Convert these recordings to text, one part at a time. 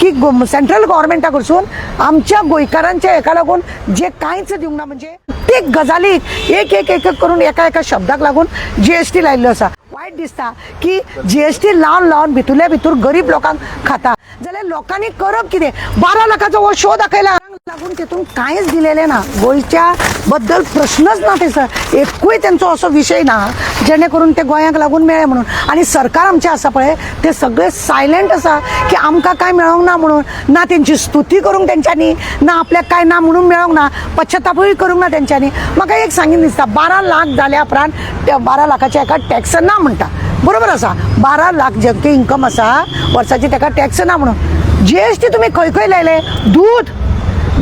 की सेंट्रल गव्हर्मेंटा कडसून आमच्या गोंयकारांच्या हेका लागून जे कांयच दिवंक ना. म्हणजे प्रत्येक गजालीक एक एक एक एक करून एका एका शब्दाक लागून जीएसटी लायिल्लो आसा. वायट दिसता की जीएसटी लावन लावन भितुरल्या भितूर गरीब लोकांक खाता जाल्यार लोकांनी करप कितें? 12 लाखाचो हो शो दाखयला लागून तितून कांयच दिलेलें ना. गोंयच्या बद्दल प्रश्नच ना थंयसर, एकूय तेंचो असो विशय ना जेणे करून ते गोंयाक लागून मेळ्ळे म्हणून. आनी सरकार आमचें आसा पळय ते सगळे सायलंट आसा की आमकां कांय मेळोंक ना म्हणून. ना तेंची स्तुती करूंक तेंच्यांनी ना, आपल्याक कांय ना म्हणून मेळोंक ना, पश्चातापूय करूंक ना तेंच्यांनी. म्हाका एक सांगीन दिसता, 12 लाख जाल्या उपरांत त्या 12 लाखाच्या एका टॅक्स ना म्हणटा, बरोबर आसा. 12 लाख जे इन्कम आसा वर्साची ताका टॅक्स ना म्हणून जीएसटी तुमी खंय खंय लायले? दूद,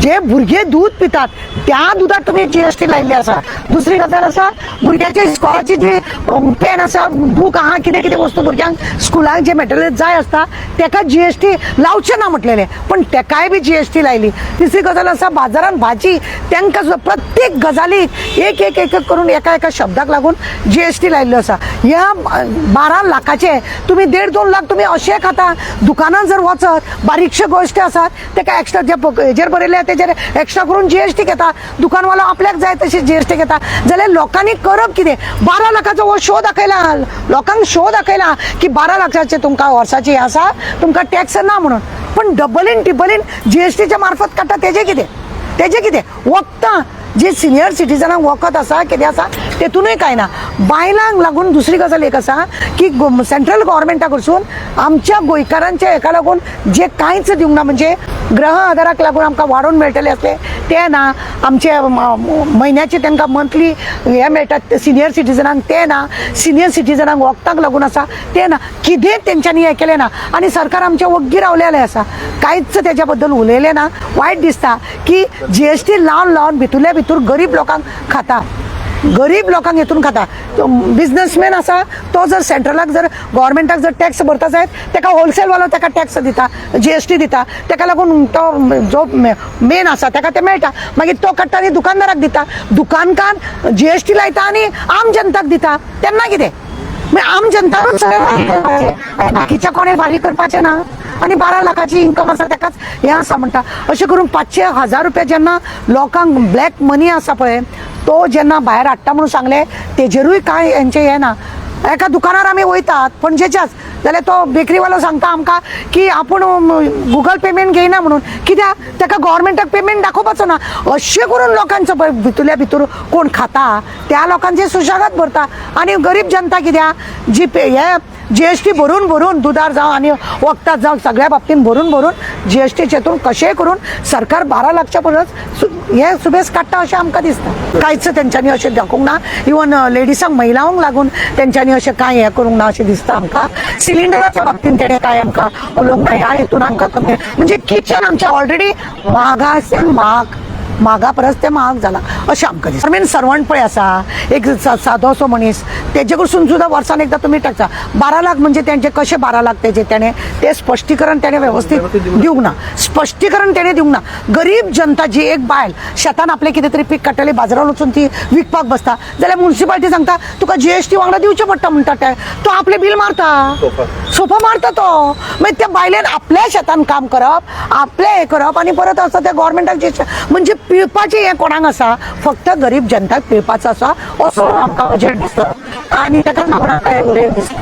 जे भुरगे दूद पितात त्या दुदाक तुमी जीएसटी लायिल्ली आसा. दुसरी गजाल आसा, भुरग्याचे इस्कॉलाची जी पेन आसा, बूक आहा, कितें कितें वस्तू भुरग्यांक स्कुलाक जे मटेरियल जाय आसता तेका जीएसटी लावचें ना म्हटलेलें, पण तेकाय बी जीएसटी लायली. तिसरी गजाल आसा, बाजारान भाजी तांकां सुद्दां. प्रत्येक गजालीक एक एक एक एक करून एका एका शब्दाक लागून जीएसटी लायिल्लो आसा. ह्या 12 लाखाचे तुमी 1.5-2 लाख तुमी अशे खाता. दुकानान जर वचत, बारीकशे गोश्टी आसात तेका एक्स्ट्रा जे हेजेर बरयले तेजेर एक्स्ट्रा करून जीएसटी घेता. दुकानवालो आपल्याक जाय तशी जीएसटी घेता जाल्यार लोकांनी करप कितें? 12 लाखाचो हो शो दाखयला, लोकांक शो दाखयला की 12 लाखाचे तुमकां वर्साची हें आसा, तुमकां टॅक्स ना म्हणून, पण डबलीन टिबलीन जीएसटीच्या मार्फत काडटा. तेजें कितें? तेजें कितें? वखदां जे सिनियर सिटीजनांक वखद आसा, कितें आसा, तेतूनय कांय ना बायलांक लागून. दुसरी गजाल एक आसा की सेंट्रल गव्हर्मेंटा कडसून आमच्या गोंयकारांच्या हेका लागून जे कांयच दिवंक ना. म्हणजे गृह आधाराक लागून आमकां वाडोवन मेळटले आसले ते ना. आमचे म्हयन्याचे तांकां मंथली हे मेळटात सिनियर सिटीजनांक ते ना. सिनियर सिटीजनांक वखदांक लागून आसा ते ना. कितेंच तेंच्यांनी हें केलें ना आनी सरकार आमचें वग्गी रावलेलें आसा, कांयच तेज्या बद्दल उलयलें ना. वायट दिसता की जीएसटी लावन लावन भितुरल्या भितूर गरीब लोकांक खाता, गरीब लोकांक हेतून खाता. बिजनसमॅन आसा तो जर सेंट्रलाक जर गव्हर्मेंटाक जर टॅक्स भरता जायत, तेका होलसेलवालो तेका टॅक्स दिता, जीएसटी दिता. तेका लागून तो जो मेन आसा तेका ते मेळटा. मागीर तो काडटा आनी दुकानदाराक दिता. दुकानकार जीएसटी लायता आनी आम जनताक दिता. तेन्ना कितें? मागीर आम जनताकूच सगळें, बाकीच्या कोणें फारीक करपाचें ना. आनी 12 लाखाची इन्कम आसा तेकाच हें आसा म्हणटा. अशें करून 500, 1000 रुपया जेन्ना लोकांक ब्लॅक मनी आसा पळय तो जेन्ना भायर हाडटा म्हणून सांगलें, तेजेरूय कांय हेंचें हें ना. एका दुकानार आमी वयतात पणजेच्याच जाल्यार तो बेकरीवालो सांगता आमकां की आपूण गुगल पेमेंट घेयना म्हणून. कित्याक? ताका गव्हर्मेंटाक पेमेंट दाखोवपाचो ना. अशें करून लोकांचो पळय भितुरल्या भितर कोण खाता त्या लोकांचे सुशेगाद भरता आनी गरीब जनता कित्याक जी पे हे जीएसटी भरून भरून दुदार जावं आनी वखदां जावं, सगळ्या बाबतीन भरून भरून जीएसटीचेतून कशेंय करून सरकार 12 लाखच्या परस हे सुबेज काडटा अशें आमकां दिसता. कांयच तेंच्यांनी अशें दाखोवंक ना. इवन लेडिसांक, महिलांक लागून तेंच्यांनी अशें कांय हें करूंक ना अशें दिसता आमकां. सिलिंडराच्या बाबतीन तेणें कांय आमकां उलोवंक ना. ह्या हितून आमकां कमी म्हणजे किचन आमचें ऑलरेडी म्हागासे म्हाग, म्हागा परस तें महाग जाला अशें आमकां दिसता. मेन सर्वंट पळय आसा एक सादो असो मनीस, तेजे कडसून सुद्दां वर्सान एकदां तुमी टॅक्स. 12 लाख म्हणजे तेंचे कशे 12 लाख तेजे तेणें तें स्पश्टीकरण तेणें वेवस्थीत दिवंक ना. स्पश्टीकरण तेणें दिवंक ना. गरीब जनता जी एक बायल शेतान आपलें कितें तरी पीक काडटली, बाजारान वचून ती विकपाक बसता जाल्यार मुन्सिपालिटी सांगता तुका जीएसटी वांगडा दिवचें पडटा म्हणटा. ते तो आपलें बील मारता. सोफा. सोफा मारता तो. मागीर त्या बायलेन आपल्या शेतान काम करप, आपलें हें करप आनी परत आसा त्या गव्हर्मेंटाक जे म्हणजे पिळपाचें हें कोणाक आसा? फक्त गरीब जनताक पिळपाचो आसा असो आमकां बजेट दिसता आनी ताका लागून आमकां हें दिसता.